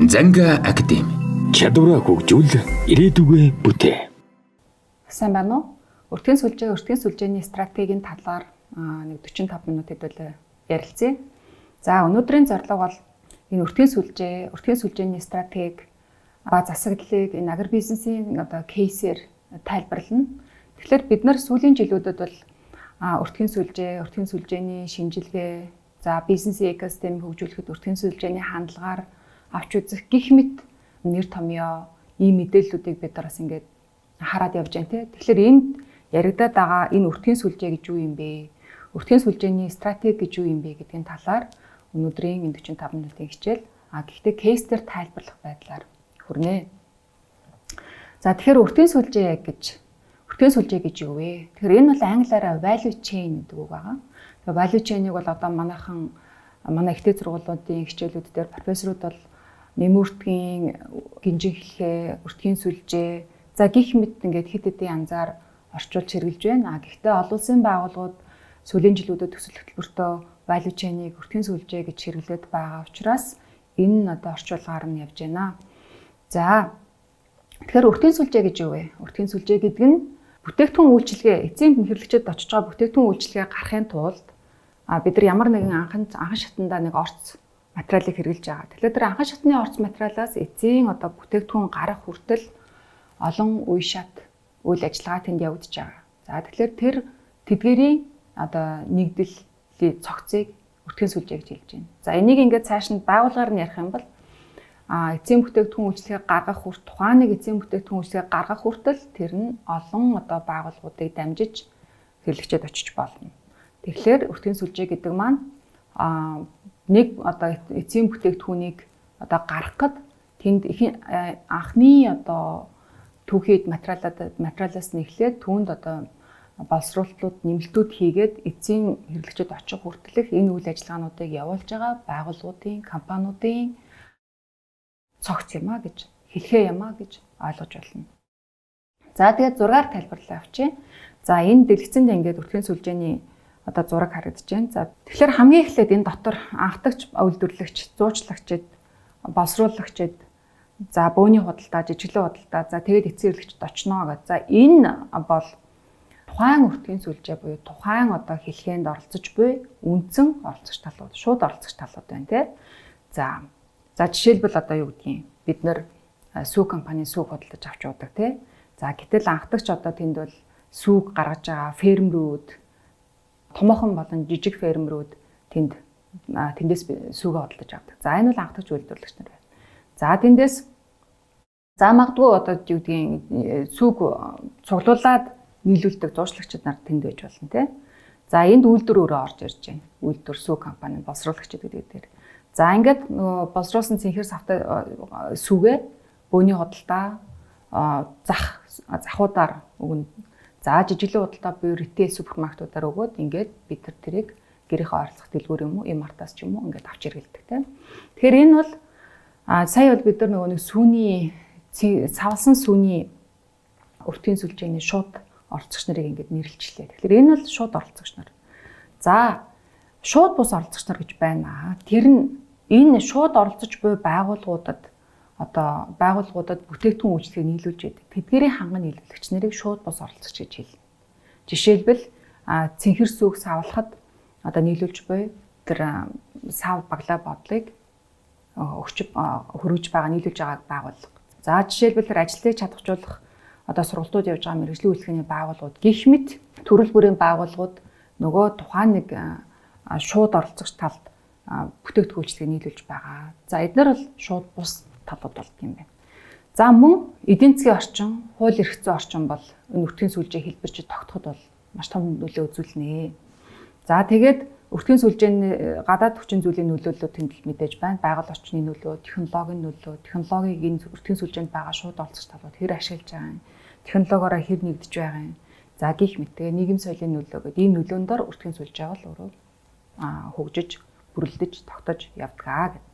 Занга академи. Чадвараа хөгжүүл, ирээдүгээ бүтээ. Сайн байна уу? Өртгийн сүлжээ, өртгийн сүлжээний стратегийн талаар нэг 45 минут хэдүүлээ ярилцъя. За, өнөөдрийн зорилго бол энэ өртгийн сүлжээ, өртгийн сүлжээний стратеги ба засаглалыг энэ агробизнесийн одоо кейсээр тайлбарлана. Тэгэхээр бид нар сүүлийн жилүүдэд бол өртгийн сүлжээ, өртгийн сүлжээний шинжилгээ, за бизнесийн экосистемийг хөгжүүлэхэд өртгийн сүлжээний хандлагаар авч үзэх гэх мэт нэр томьёо, ийм мэдээллүүдийг бид нар бас ингээд хараад явж байна тий. Тэгэхээр энд яригадаад байгаа энэ өртгийн сүлжээ гэж юу юм бэ? Өртгийн сүлжээний стратеги гэж юу юм бэ гэдгийн талаар өнөөдрийн энэ 45 минутын хичээл гэхдээ кейс дээр тайлбарлах байдлаар хүрнэ. За, тэгэхээр өртгийн сүлжээ гэж юу вэ? Тэгэхээр энэ бол англиараа value chain гэдэг үг байгаа. Тэгээ value chain-ыг бол одоо манай их дээд сургуулиудын хичээлүүд дээр профессорууд бол нэмүртгийн гинжин хэлхээ, өртгийн сүлжээ, за гэх мэт ингээд хэд хэдэн янзаар орчуулж хэрэглэж байна. Гэхдээ олон улсын байгууллагууд сүүлийн жилүүдэд төсөл хөтөлбөртөө value chain-ыг өртгийн сүлжээ гэж хэрэглээд байгаа учраас энэ нь одоо орчуулгаар нь явж байна. За, тэгэхээр өртгийн сүлжээ гэж юу вэ? Өртгийн сүлжээ гэдэг нь бүтээгдэхүүн үйлчилгээ, эцсийн хэрэглэгчид очиж байгаа бүтээгдэхүүн үйлчилгээ гарахын тулд бид нар ямар нэгэн анхан шатандаа нэг орц материалыг хэрэглэж байгаа. Тэгэхээр тэр анхан шатны орц материалаас эцсийн одоо бүтээгдэхүүн гарах хүртэл олон үе шат үйл ажиллагаа тэнд явагдаж байгаа. За, тэгэхээр тэр тэдгэрийн одоо нэгдэл цогцыг өртгийн сүлжээ гэж хэлж байна. За, энийг ингээд цааш нь байгууллагаар нь ярих юм бол эцсийн бүтээгдэхүүн үйлчилгээ гаргах хүрт тухайн нэг эцсийн бүтээгдэхүүн үйлчилгээ гаргах хүртэл тэр нь олон одоо байгууллагуудыг дамжиж хэрэглэгчид очиж болно. Тэгэхээр өртгийн сүлжээ гэдэг маань нэг одоо эцсийн бүтээгдэхүүнийг одоо гаргах гээд тэнд анхны одоо түүхийд материалаас нь эхлээд түүнд одоо боловсруулалтууд, нэмэлтүүд хийгээд эцсийн хэрэглэгчид очих хүртэлх энэ үйл ажиллагаануудыг явуулж байгаа байгууллагуудын, компаниудын цогц юм а гэж хэлхээ юм а гэж ойлгож байна. За, тэгээд зургаар тайлбарлаа авчи. За, энэ дэлгэцэнд ингээд өртгийн сүлжээний одоо зураг харагдаж байна. За, тэгэхээр хамгийн эхлээд энэ дотор анхдагч үйлдвэрлэгч, зуучлагчид, боловсруулагчид, за бөөний худалдаа, жижиглэн худалдаа, за тэгээд эцсийн хэрэглэгчид очноо гэж. За, энэ бол тухайн өртгийн сүлжээ буюу тухайн одоо хэлхээнд оролцож буй үндсэн оролцогч талууд, шууд оролцогч талууд байна тий. За, жишээлбэл одоо юу гэдгийг бид нар сүү компани сүүг худалдаж авч явдаг тий. За, гэтэл анхдагч одоо тэнд бол сүүг гаргаж байгаа фермерүүд, томоохон болон жижиг фермерүүд тэнд тэндээс сүүгээ худалдаж авдаг. За, энэ бол анхдагч үйлдвэрлэгч нар байна. За, тэндээс за магадгүй одоо юу гэдгийг сүүг цуглуулад нийлүүлдэг зуучлагчид нар тэнд байж болно тий. За, энд үйлдвэр өөрөө орж ирж байна. Үйлдвэр, сүү компани, боловсруулагчид гэдэг дээр. За, ингээд нөгөө боловсруулсан цэнхэр савтай сүүгээ бөөний худалдаа захуудаар өгнө. За, жижиглэн худалдаа буюу ритейл супермаркетуудаар өгөөд ингээд бид нар тэрийг гэрийнхээ ойролцох дэлгүүр юм уу, Emart-аас ч юм уу ингээд авч хэрэглэдэг тийм. Тэгэхээр энэ бол сая бол бид нар нөгөө нэг сүүний савлсан сүүний өртгийн сүлжээний шууд оролцогч нарыг ингээд нэрлэлчлээ. Тэгэхээр энэ бол шууд оролцогч нар. За, шууд бус оролцогч нар гэж байна. Тэр нь энэ шууд оролцож буй байгууллагуудад одоо байгууллагуудад бүтээгдэхүүн үйлчилгээг нийлүүлж байдаг. Тэдгээрийн ханган нийлүүлэгч нарыг шууд бус оролцогч гэж хэлнэ. Жишээлбэл, цэнхэр сүүг савлахад одоо нийлүүлж буй тэр сав баглаа бодлыг өгч хөрвж байгаа, нийлүүлж байгаа байгууллага. За, жишээлбэл, тэр ажилтныг чадахжуулах одоо сургалтууд явж байгаа мэргэжлийн үйлчилгээний байгууллагууд гэх мэт төрөл бүрийн байгууллагууд нөгөө тухайн нэг шууд оролцогч талд бүтээгдэхүүн үйлчилгээ нийлүүлж байгаа. За, эдгээр бол шууд бус талууд болдог юм байна. За, мөн эдийн засгийн орчин, хууль эрх зүйн орчин бол энэ өртгийн сүлжээ хэлбэрч тогтоход бол маш том нөлөө үзүүлнэ. За, тэгээд өртгийн сүлжээний гадаад хүчин зүйлийн нөлөөллүүд тэнд мэдээж байна. Байгаль орчны нөлөө, технологийн нөлөө, технологиг энэ өртгийн сүлжээнд байгаа шууд оролцогч талууд хэр ашиглаж байгаа юм, технологиороо хэр нэгдэж байгаа юм. За, гэх мэт тэгээ нийгэм соёлын нөлөө гэдэг ийм нөлөөнд дор өртгийн сүлжээ бол өөрөө хөгжиж, бүрэлдэж, тогтож явдаг гэдэг.